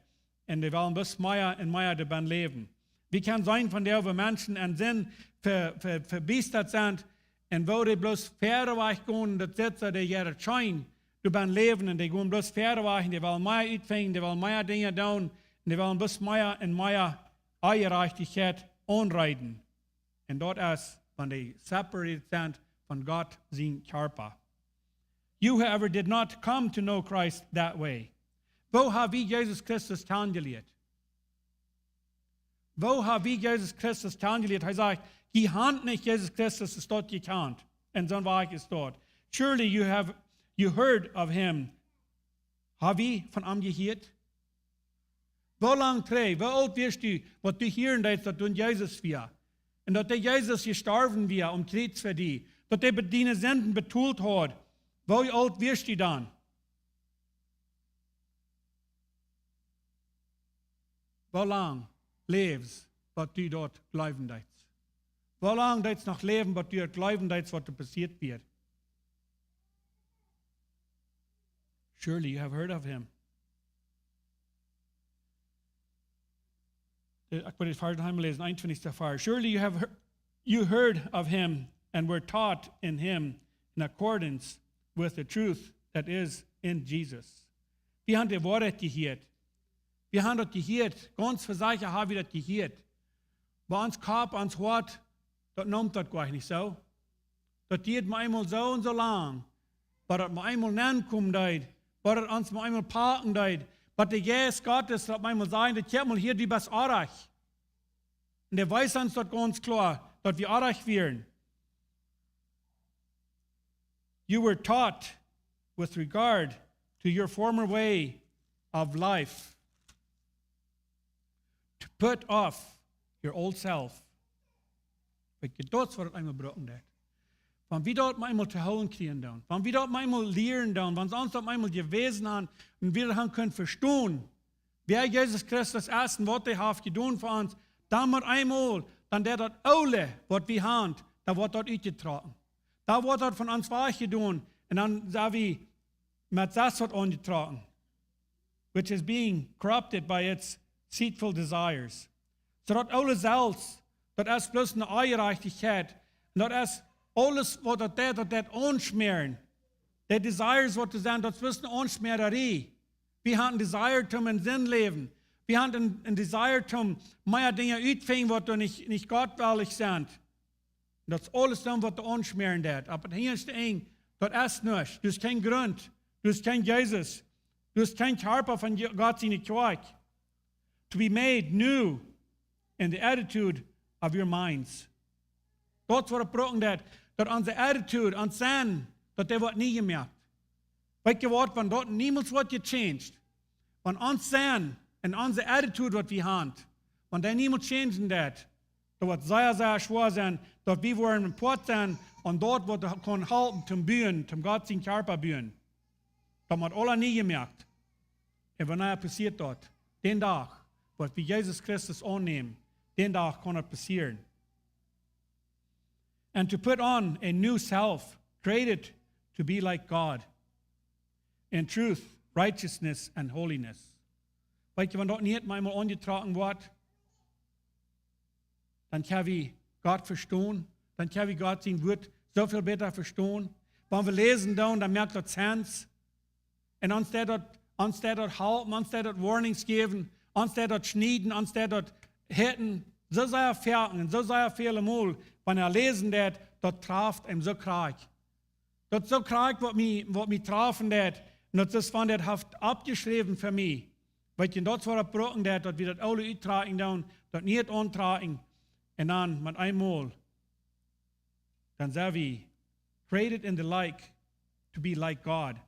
Un dee wellen bloos mea un mea doabennen läwen. Wie kjennen seenen von dee, woo Menschen en Sind ve-, ve-, vebiestat sent un woo dee bloos wieda wajch gonen, daut sitt see, dee jeit scheen doabennen läwen un dee gonen bloos wieda wajch un dee wellen mea utfinjen, dee wellen mea Dinja doonen un dee wellen bloos mea un mea Onjerajchtichkjeit aunreiden. Un daut es, wan dee separated sent von Gott sien Kjarpa. You, however, did not come to know Christ that way. Woo ha wie Jesus Christus kjanen jelieet? Woo ha wie Jesus Christus kjanen jelieet? Hee sajcht, jie han nich Jesus Christus, es daut jekjant. Un soo wia es daut. Surely you have, you heard of him. Ha wie von am jehieet? Woo lang trigj, woo oolt wieescht du, waut du hieren deetst, daut doa een Jesus wia? Un daut dee Jesus jestorwen wia aum Kjriez fa die. Daut dee be-, diene Sinden betolt haud. Woo oolt wieescht du dan? Woo lang läwst, waut du daut jleewen deetst? Woo lang deetst noch läwen, waut du daut jleewen deetst, waut doa passieet wia? Surely you have heard of him. Äh, ekj well dit Varsch noch eemol läsen, eenuntwintichste Varsch. Surely you have heard, you heard of him and were taught in him in accordance with the truth that is in Jesus. Wie han de Woarheit jehieet. Wie han daut jehieet. Gaunz fa secha ha wie daut jehieet. Oba ons Kopp, ons Hoat, daut nemt daut goanich, nich soo? Daut dieed mau eemol soo un soo lang, bat daut mau eemol nenkomen deed, bat daut ons mau eemol paken deed, bat de Jeist Gottes daut mau eemol säd, daut, kjikj mol hia, du best oajch. Un dee wees ons daut gaunz kloa, daut wie oajch wieren. You were taught with regard to your former way of life to put off your old self. Weet jie, daut es waut daut eemol brucken deit. Wan wie daut mau eemol to hieren kjrieen doonen, wan wie daut mau eemol lieren doonen, wan see ons daut mau eemol jewäsen han un wie daut han kunnen vestonen, wäa Jesus Christus es un waut hee haft jedonen fa ons, dan met eemol, dan deit daut Oole, waut wie han, dan woat daut utjetrocken. Dan woat daut von ons wajchjedonen un dan sent wie met daut waut aunjetrocken, which is being corrupted by its deceitful desires. Soo daut Oole selfst, daut es bloos eene Onjerajchtichkjeit. Un daut es aules waut daut deit, daut deit aunschmäaren. De Desires waut doa sent, daut es bloos eene Aunschmäarerie. Wie han een Desire toom en Sind läwen. Wie han een, een Desire toom mea Dinja utfinjen waut doa nich, nich gottwellich sent. Daut es aules dan waut doa aunschmäaren deit. Oba daut hinjaschte Enj, daut es nuscht. Du hast kjeen Grunt. Du hast kjeen Jesus. Du hast kjeen Kjarpa von Je-, Gott siene Kjoakj. To be made new in the attitude of your minds. Daut es waut et brucken deit, daut onse attitude, ons Senn, daut dee woat nie jemoakt. Weet jie waut, wan daut niemols woat jechanged, wan ons Senn un onse attitude waut wie han, wan dee niemols changen deit, daut woat sea, sea schwoa sennen, daut wie woaren een Poat sennen aun daut waut kaun halpen toom buen, toom Gott sien Kjarpa buen. Daut woat aules nie jemoakt. Un wanea passieet daut? Dän Dach, waut wie Jesus Christus aunnämen, dän Dach kaun daut passieren. And to put on a new self, created to be like God in truth, righteousness, and holiness. Weet jie, wan daut nich mau eemol aunjetrocken woat, dan kjenn wie Gott vestonen, dan kjenn wie Gott sien Wuat soo väl bäta vestonen. Wan wie läsen doonen, dan moakt daut Sinn. Un ons deit daut, ons deit daut halpen, ons deit daut Warnings jäwen, ons deit daut schnieden, ons deit daut hitten, soo sea foaken un soo sea väle Mol, wan wie läsen doonen, daut traft am soo krakjt. Daut soo krakjt waut mie, waut mie trafen deit, un daut es wan dee haft oppjeschräwen fa mie. Weet jie, daut es waut et brucken deit, daut wie daut Oole uttrakjen doonen, daut Niee auntrakjen, un dan met eemol, dan sent wie created in the like, to be like God.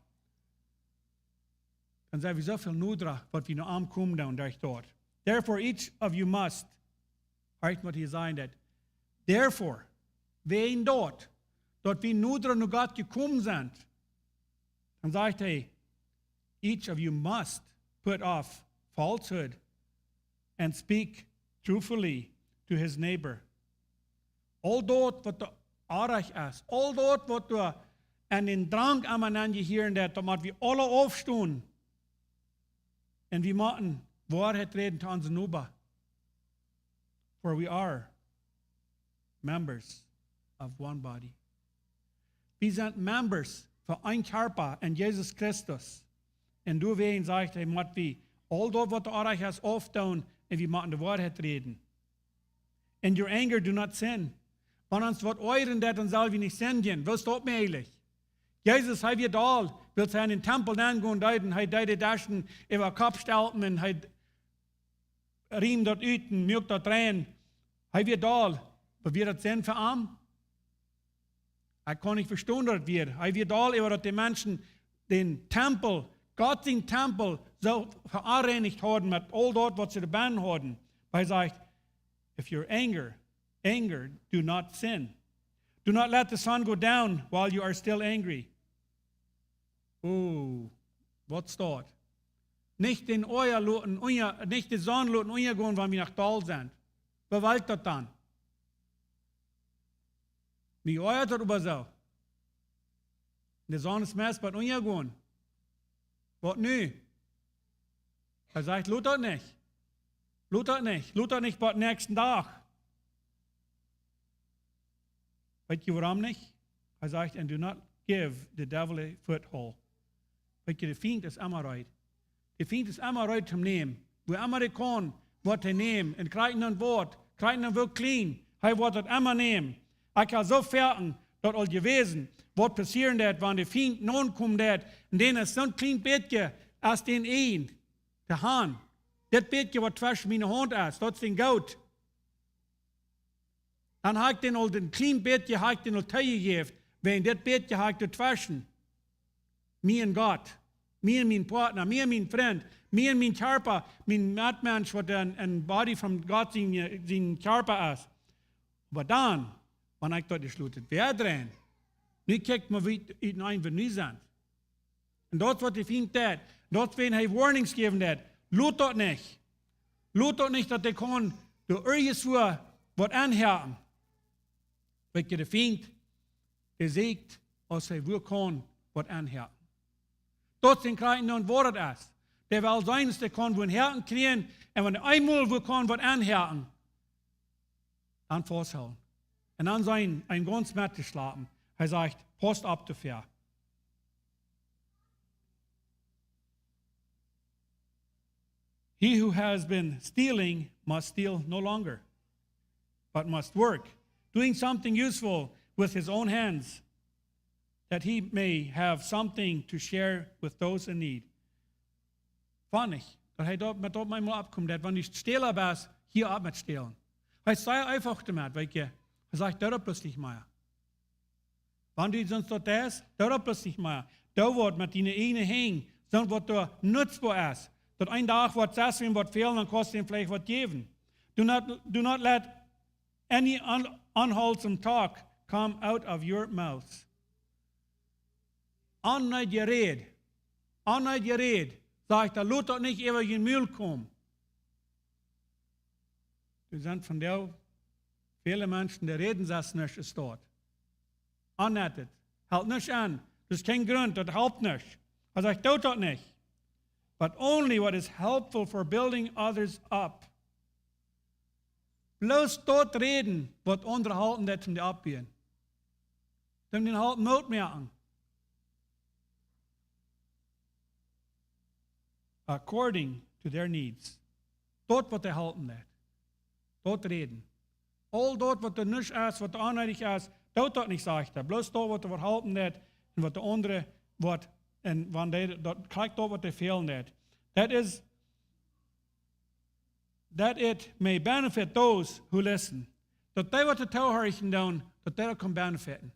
Dan sent wie soo väl noda, waut wie no am komen doonen, derch daut. Therefore, each of you must, horcht waut hia sajcht daut. Therefore, Wäajen daut, daut wie noda no Gott jekomen sent, dan sajcht hee: "Each of you must put off falsehood and speak truthfully to his neighbor." Aul daut waut doa oajch es, aul daut waut doa en dän Drank aun mien Enj hia un daut, daut mott wie aule aufstonen. Un wie motten Woarheit räden to onsen Noba. For we are members of one body. Wie sent members von een Kjarpa en Jesus Christus. Un doawäajen sajcht hee, mott wie aul daut waut doa oajch es aufdoonen un wie motten de Woarheit räden. "In your anger, do not sin." Wan ons waut oajren deit, dan sell wie nich sindjen. Woo es daut mäajlich? Jesus, hee wia doll, wiels hee en dän Tempel nengonen deed un hee deed de Deschen äwa Kopp stelpen un hee riemt daut ut un muak daut rein. Hee wia doll, oba wia daut Sind fa am? Ekj kaun nich vestonen daut wia. Hee wia doll äwa daut de Menschen dän Tempel, Gott sien Tempel, soo veoneinicht hauden met aul daut waut see doa bennen hauden. Hee sajcht: "If your anger, anger, do not sin. Do not let the sun go down while you are still angry." Oh, waut steit? Nich dän Oaja loten unja, nich de Sonn loten unjagonen, wan wie noch doll sent. Woo woat daut dan? Mie oajat daut oba soo. De Sonn es meist bie unjagonen. Waut nu? Hee sajcht: "Lot daut nich. Lot daut nich. Lot daut nich bie dän näakjsten Dach." Weet jie wuarom nich? Hee sajcht: "And do not give the devil a foothold." Weet jie, de Fient es emma reed. De Fient es emma reed toom nämen. Wua emma hee kaun, woat hee nämen. Un kjrieen een Wuat, kjrieen een Wuat kjlien. Hee woat daut emma nämen. Ekj hab soo foaken daut aul jewäsen, waut passieren deit, wan de Fient nokomen deit. Un dan es soon kjlien bät aus dän een to han. Dit bät waut tweschen miene Haunt es, daut es dän Goot. Dan hab ekj dän aul, dän kjlienen bät hab ekj dän aul toojejäft, wäajen dit bät hab ekj doatweschen. Mie un Gott, mie un mien Partner, mie un mien Frint, mie un mien Kjarpa, mien Metmensch, waut een, een Body von Gott sien, sien Kjarpa es. Oba dan, wan ekj daut jeschloten hab, wada dreien. Nu kjikjt mau, woo wie nu sent. Un daut es waut de Fient deit. Daut es, wan hee warnings jäwen deit. Lot daut nich. Lot daut nich, daut hee kaun doa irjentwua waut aunhakjen. Weet jie, de Fient, dee sieekjt, aus hee wua kaun waut aunhakjen. Daut sent Kjrieen, waut daut es. Dee well seenen, aus hee kaun wua aunhakjen kjrieen. Un wan hee eemol wua kaun waut aunhakjen, dan fausthoolen. Un dan sien, een gaunz Met to schlapen. Hee sajcht: "Pausst opp doafäa." "He who has been stealing must steal no longer, but must work, doing something useful with his own hands, that he may have something to share with those in need." Fun nich, daut hee daut met daut eemol oppkomen deit, wan du Stäla best, hia opp met stälen. Hee es sea eefach doamet, weet jie. Hee sajcht: "Doo daut bloos nich mea. Wan du sonst daut deist, doo daut bloos nich mea. Doo waut met diene ieejne Henj, soont waut doa nutzboa es. Daut een Dach woat sest, wan waut fält, dan kaust du am veleicht waut jäwen. Do not, do not let any un-, unwholesome talk come out of your mouth." Onneedje Räd. Onneedje Räd. Sajcht hee: "Lot daut nich äwa jun Mul komen." Doa sent vondoag väle Menschen, dee räden sest nuscht, es daut. Onneedjet. Halpt nuscht aun. Daut es kjeen Grunt, daut halpt nuscht. Hee sajcht: "Doo daut nich. But only what is helpful for building others up." Bloos daut räden, waut aundre halpen deit, om dee oppbuen. Dee dän halpen Moot moaken. "According to their needs." Daut waut dee halpen deit. Daut räden. Aul daut waut doa nuscht es, waut doa onneedich es, doo daut nich, sajcht hee. Bloos daut waut doa waut halpen deit un waut de aundre waut, un wan dee daut kjrieen, daut waut dee fälen deit. That is that it may benefit those who listen. Daut dee waut doa toohorchen doonen, daut dee daut kjennen benefiten.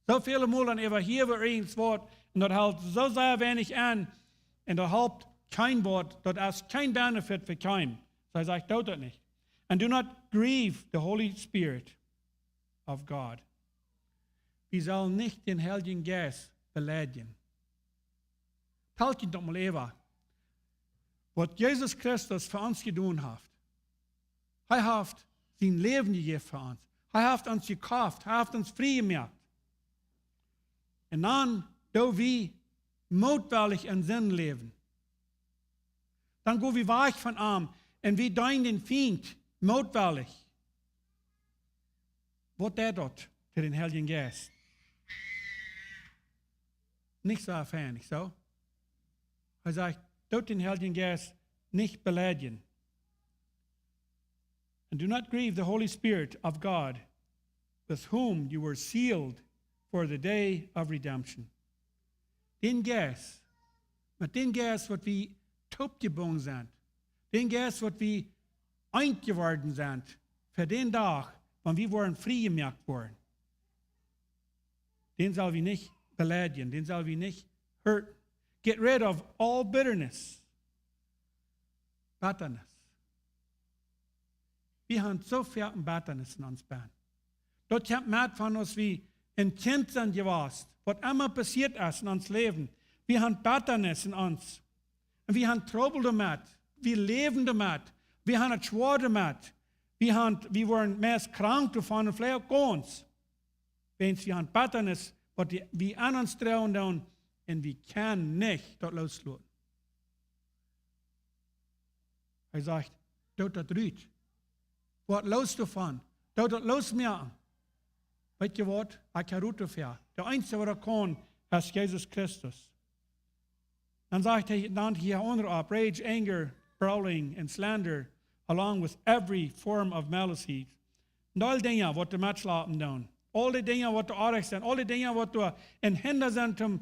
Soo väle Mol dan äwahia wie irjentwaut un daut halpt soo sea weinich aun un daut halpt kjeenwaut, daut es kjeen benefit fa kjeenem. Soo hee sajcht: "Doo daut nich." "And do not grieve the Holy Spirit." of God. Wie sellen nich dän Heiljen Jeist beleidjen. Talt junt daut mol äwa, waut Jesus Christus fa ons jedonen haft. Hee haft sien Läwen jejäft fa ons. Hee haft ons jekoft. Hee haft ons frie jemoakt. Un dan doo wie mootwellich en Sind läwen. Dan go wie wajch von am un wie deenen dän Fient mootwellich. Waut deit daut to dän Heiljen Jeist? Nich soo fein, nich soo? Hee sajcht: Doot dän Heiljen Jeist nich beleidjen. And do not grieve the Holy Spirit of God, with whom you were sealed for the day of redemption. Dän Jeist, met dän Jeist, waut wie toopjebungen sent, dän Jeist, waut wie eent jeworden sent, fa dän Dach, wan wie woaren frie jemoakt woaren. Dän sell wie nich beleidjen, dän sell wie nich hurten. Get rid of all bitterness, bitterness. Wie haben soo väl Bitterness en ons bennen. Daut kjemt met von aus wie een Kjint sent jewast, waut emma passieet es en ons Läwen. Wie haben Bitterness en ons. Un wie haben Trubbel doamet. Wie läwen doamet. Wie haben et schwoa doamet. Wie haben, wie woaren meist krank doavon un veleicht gaunz. Wiels wie haben Bitterness, waut wie, wie aun ons droagen doonen, un wie kjennen nich daut loosloten. Hee sajcht: Doot daut rut. Woat loos doavon. Doot daut loosmoaken. Weetst du waut? Ekj ha rut doafäa. De eensje, waut daut kaun, es Jesus Christus. Dan sajcht hee, dan hia unja opp: rage, anger, brawling, and slander, along with every form of malice. Un aul Dinja, waut doa metschlapen doonen. Aul dee Dinja, waut doa oajch sent. Aul dee Dinja, waut doa een Hinda sent, om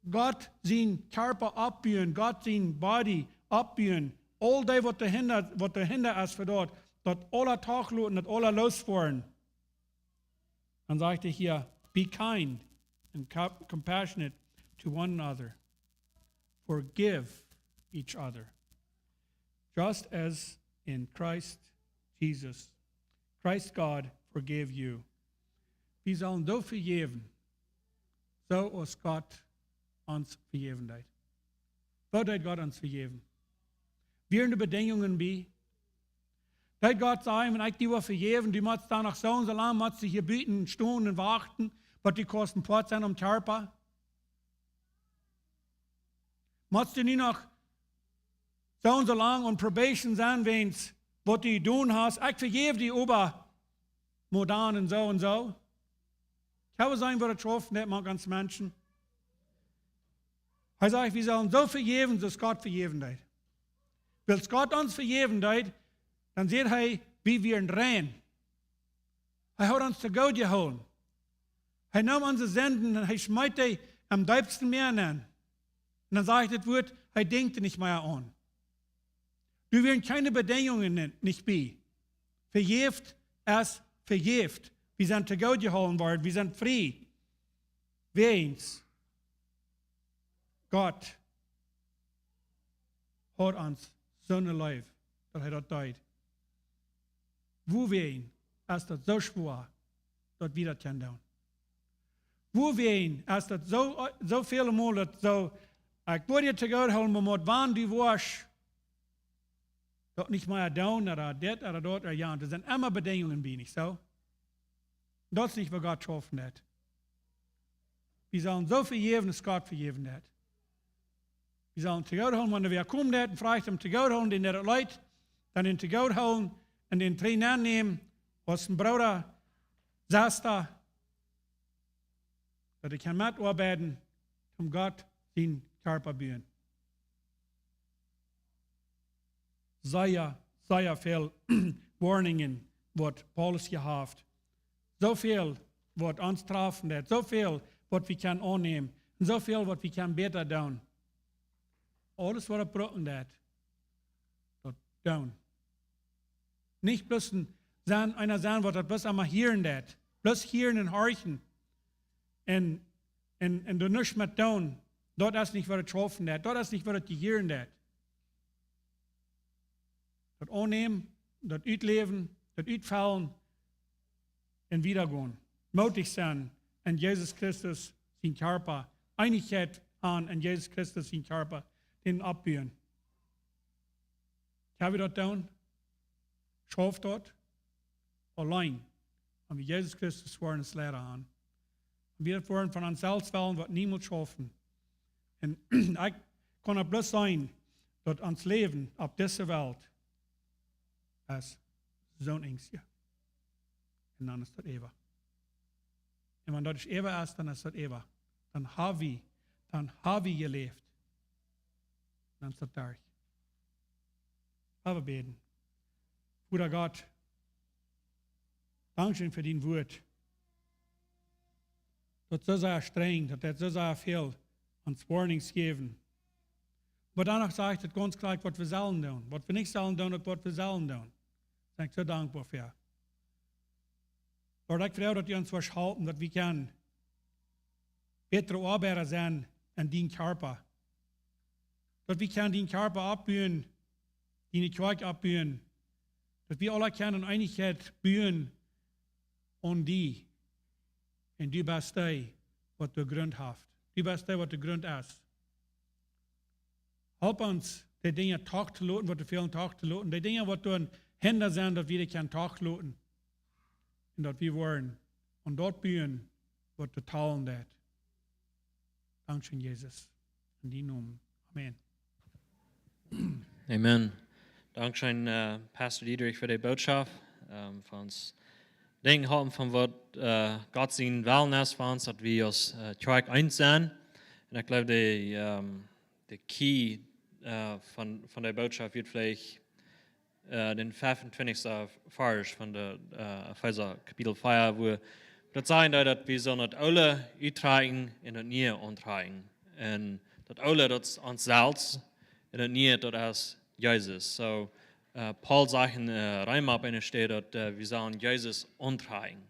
Gott sien Kjarpa oppbuen, Gott sien Body oppbuen. Aul dee, waut doa hinda, waut doa hinda es fa daut, daut aula toloten, daut aula looswoaren. Dan sajcht hee hia: Be kind and co-, compassionate to one another. Forgive each other, just as in Christ Jesus, Christ God forgave you. Wie sellen soo vejäwen, soo aus Gott ons vejäwen deed. Woo deed Gott ons vejäwen? Wieren doa Bedinjungen bie? Deed Gott sajen: Wan ekj die woa vejäwen, du motst dan noch soo un soo lang, motst du hia buten stonen un wachten, waut die kosten Poat sennen om Kjarpa? Motst du nu noch soo un soo lang on probation sennen, wiels waut du jedonen hast? Ekj vejäw die, oba mau dan un soo un soo. Ekj hab seenen, woo daut schauft, nich mau gaunz Menschen. Hee sajcht, wie sellen soo vejäwen, soo aus Gott vejäwen deed. Wiels Gott ons vejäwen deed, dan sajcht hee, wie wieren rein. Hee haud ons to goot jehoolen. Hee neem onse Sinden un hee schmeet dee em deepsten Mäa nenn. Un dan sajcht daut Wuat, hee denkjt nich mea aun. Doa wieren kjeene Bedinjungen ni-, nich bie. Vejäft es vejäft. Wie sent to goot jehoolen worden. Wie sent frie. Wiels Gott haud ons soone leef, daut hee daut deed. Wuawäajen es daut soo schwoa, daut wie daut kjennen doonen? Wuawäajen es daut soo, soo väle Mol daut soo, ekj woa die to goot hoolen, oba wan du woascht daut nich mea doonen, ooda dit, ooda daut, ooda jant. Doa sent emma Bedinjungen bie, nich soo? Daut es nich, woo Gott schaufen deit. Wie sellen soo vejäwen, aus Gott vejäwen deit. Wie sellen to goot hoolen, wan wäa kjemt, dee frajcht om to goot hoolen, dän daut leet, dan dän to goot hoolen un dän trigj aunnämen, aus een Brooda, Sesta, daut hee kaun metoabeiden, om Gott sien Kjarpa buen. Sea, sea väl Woarnungen, waut Paulus hia haft. Soo väl, waut ons trafen deit. Soo väl, waut wie kjennen aunnämen. Un soo väl, waut wie kjennen bäta doonen. Aules, waut wie brucken deit, daut doonen. Nich bloos een sennen, eena sennen, waut daut bloos emma hieren deit. Bloos hieren un horchen. Un, un, un doa nuscht met doonen. Daut es nich, waut daut schaufen deit. Daut es nich, waut daut jehieren deit. Daut aunnämen, daut utläwen, daut utfellen un wieda gonen. Moodich sennen enn Jesus Christus sien Kjarpa. Eenichkjeit aun enn Jesus Christus sien Kjarpa. Dän oppbuen. Kjenn wie daut doonen? Schauft daut? Auleen. Wan wie Jesus Christus woaren aus Leida haben. Wan wie daut woaren von ons selfst wellen, woat niemols schaufen. Un ekj kaun daut bloos seenen, daut ons Läwen opp dise Welt es soo een Enjstje. Un dan es daut äwa. Un wan daut es äwa es, dan es daut äwa. Dan hab wie, dan hab wie jeläft. Dan es daut derch. Lot ons bäden. Voda Gott, dankscheen fa dien Wuat. Daut es soo sea strenj, daut deit soo sea väl ons warnings jäwen. Oba dan noch sajcht et gaunz kloa, waut wie sellen doonen. Waut wie nich sellen doonen, uk waut wie sellen doonen. Doa sie ekj soo dankboa fa. Lord, ekj froag, daut du ons woascht halpen, daut wie kjennen bätre Oabeida sennen enn dien Kjarpa. Daut wie kjennen dien Kjarpa oppbuen, diene Kjoakj oppbuen. Daut wie aula kjennen enn Eenichkjeit buen aun die. Un du best dee, waut de Grunt haft. Du best dee, waut de Grunt es. Help ons, dee Dinja trigj to loten, waut wie fälen trigj to loten. Dee Dinja, waut doa een Hinda sent, daut wie dee kjennen trigj loten. Un daut wie woaren aun daut buen, waut doa talen deit. Dankscheen, Jesus. Enn dien Nomen. Amen. Amen. Dankscheen, äh, Pastor Diedrich, fa de Bootschoft. Ähm, fa ons denkjen halpen von waut, äh, Gott sien Wellen es fa ons, daut wie aus, äh, Kjoakj eent sent. Un ekj jleew, de, ähm, de Key, äh, von, von de Bootschoft woat veleicht, äh, dän fiefuntwintichsten Varsch von de, äh, Efeesa Kapitel vea, wua daut sajcht, daut wie sellen daut Oole uttrakjen un daut Niee auntrakjen. Un daut Oole, daut es ons selfst, un daut Niee, daut es Jesus. Soo, äh, Paulus sajcht enn, äh, Reema opp eene Städ, daut, äh, wie sellen Jesus auntrakjen.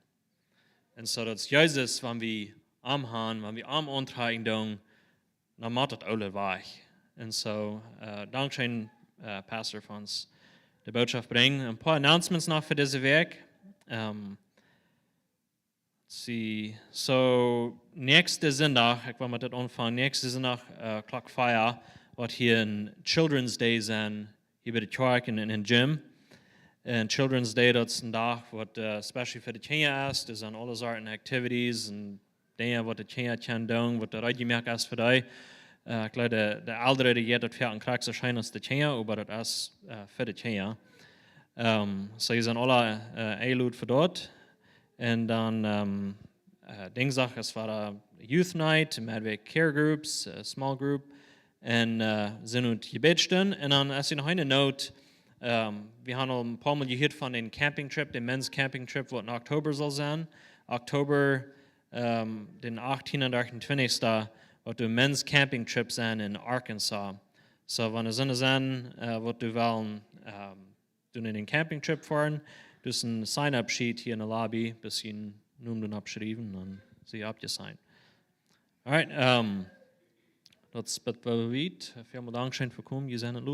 Un soo daut es Jesus, wan wie am haben, wan wie am auntrakjen doonen, dan mott daut Oole wajch. Un soo, äh, dankscheen, äh, Pastor, fa ons de Bootschoft brinjen. Een poa Announcements noch fa dise Wäakj. Ähm, let's see. Soo, näakjsten Sindach, ekj well met dit aunfangen, näakjsten Sindach, äh, Klock vea, woat hia een Children's Day sennen, hia bie de Kjoakj enn, enn, enn Gym. Un Children's Day, daut es een Dach, waut, äh, especially fa de Kjinja es. Doa sent aule Sorten activities un Dinja, waut de Kjinja kjennen doonen, waut doa reed jemoakt es fa dee. Äh, ekj jleew, de, de Elren, dee jeit daut väl aun krakjt soo scheen aus de Kjinja, oba daut es, äh, fa de Kjinja. Ähm, soo, jie sent aule, äh, enjelot fa daut. Un dan, ähm, äh, Dinjsdach es wada Youth Night, met wada Care Groups, äh, Small Group. Un, äh, sent uk Jebädstunden. Un dan es doa noch eene Note, ähm, wie haben aul een poa Mol jehieet von dän Camping Trip, dän Men's Camping Trip, waut enn Oktoba saul sennen. Oktoba, ähm, dän achtieensten un achtuntwintichsten, woat doa Men's Camping Trip sennen enn Arkansas. Soo, wan doa Sindach sent, äh, waut doa wellen, ähm, doa enn dän Camping Trip foaren, doa es een Sign-up-Sheet hia enne Lobby, bie june Nomen oppschriewen, dan sie jie oppjesigned. Alright, ähm, daut es waut wie weeten. Välmol dankscheen fa komen, jie sent uk